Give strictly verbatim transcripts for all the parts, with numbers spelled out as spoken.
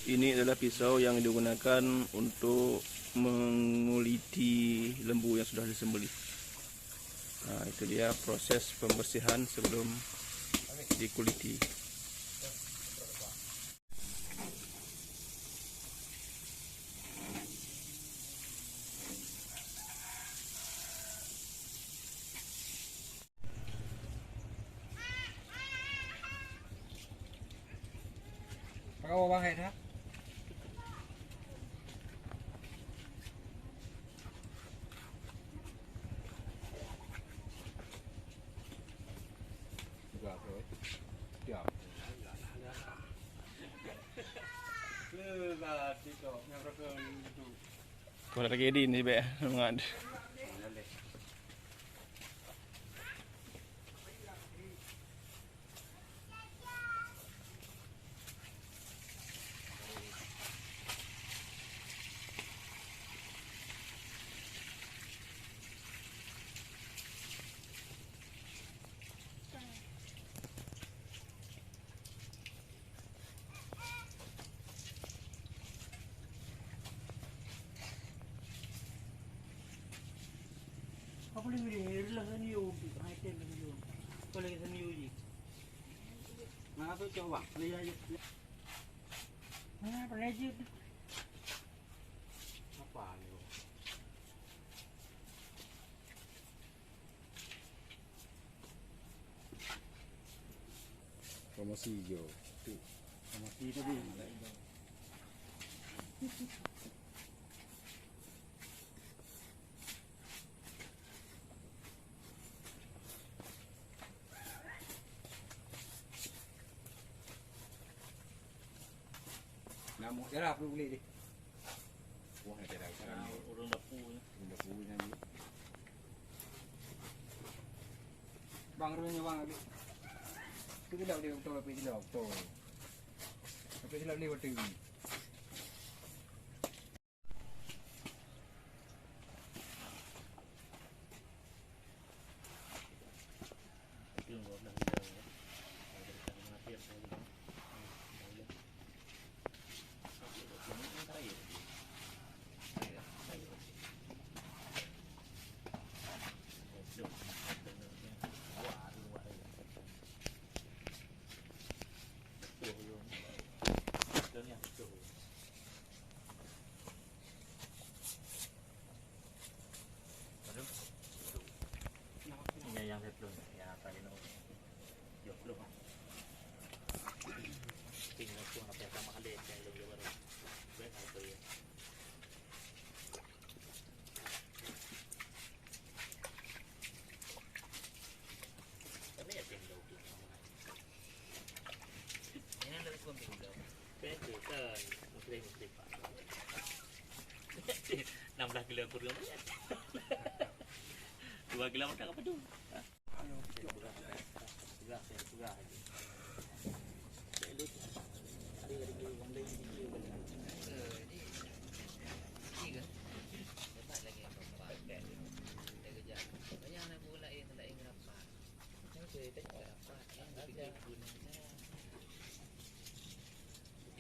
Ini adalah pisau yang digunakan untuk menguliti lembu yang sudah disembelih. Nah, itu dia proses pembersihan sebelum dikuliti. Kau dah lagi edit ni, Bek. Semangat. Apa boleh beli? Rela kan you, hai tem kan you. Kau lagi seni uji. Mana tu coba? Boleh ya, ya. Mana pernah je? Apa ni? Promosi hijau. Tu. Promosi tadi. Nyamuk jarah perlu beli deh. Wah, jarah sekarang ni. Urang dapur ni. Urang dapur ni. Bang, urang ni, bang, ambil. Tu tidak boleh betul, tapi tidak betul. Tapi tidak boleh betul. Ini yang saya belum, yang apa ni, no? Jawab belum, ah. Tinggal pun apa yang sama ada yang lebih baru. Baik, apa ya? Kami yakin jauh tu. Ini lebih kurang tiga bulan. Betul kan? Muslim, muslim, Pak. Enam belas kilo kurang banyak. Dua kilo makan apa tu? Pegang, pegang.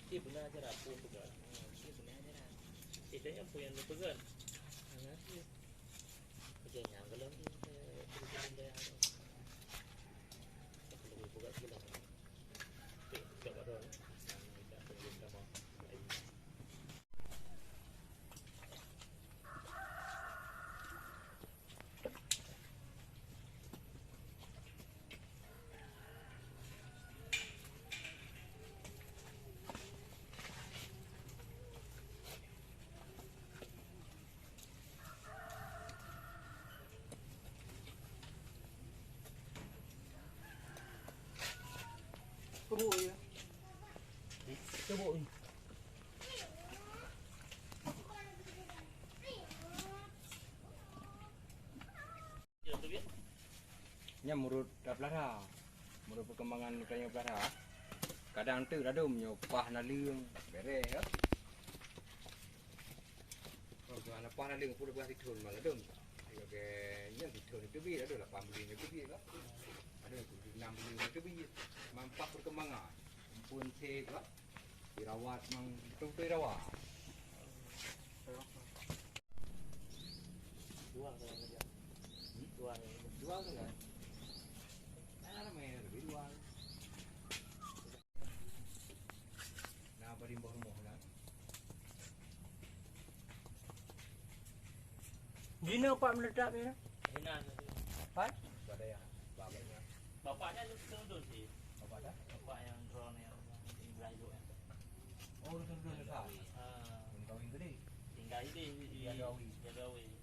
Itu benar aja rapuh tu kan. Itu benar aja rapuh. Itu yang punya tu kan. Okey, yang belum tu, eh, belum dia. Lebih buka sikit lah. Okey, tak ada. Tak ada. Tepuk je. Tepuk ni. Meunurot peulahra, meunurot peukembangan tanyoe peulahra, kadang teuk ladom nyoe paih naleueng, bereh, ya. Oh, tuan, paih naleueng pun leubeh sithon malah ladom. Lagèe nyan sithon teubiet, ladom lapan buleuen teubiet lah. Ladom enam buleuen teubiet. Mampah peukembangan. Ampôn sép lah. Dirawat mang beutôi-beutôi rawat. Dua kali kerja. Hmm? Dua kali. Dua kali kan? Nah, ramai lebih dua. Nah, bari mbah rumoh nah. Di na Pak menetap ni? Di na. Pat? Pada ya, babanya. Bapaknya lu turun sih. Bapak dah? Bapak yang drone yang Ibrahim tu kan. Oh, turun dah. Ah. Belum kahwin tadi? Tinggal ini di Dia Gawi. Dia Gawi.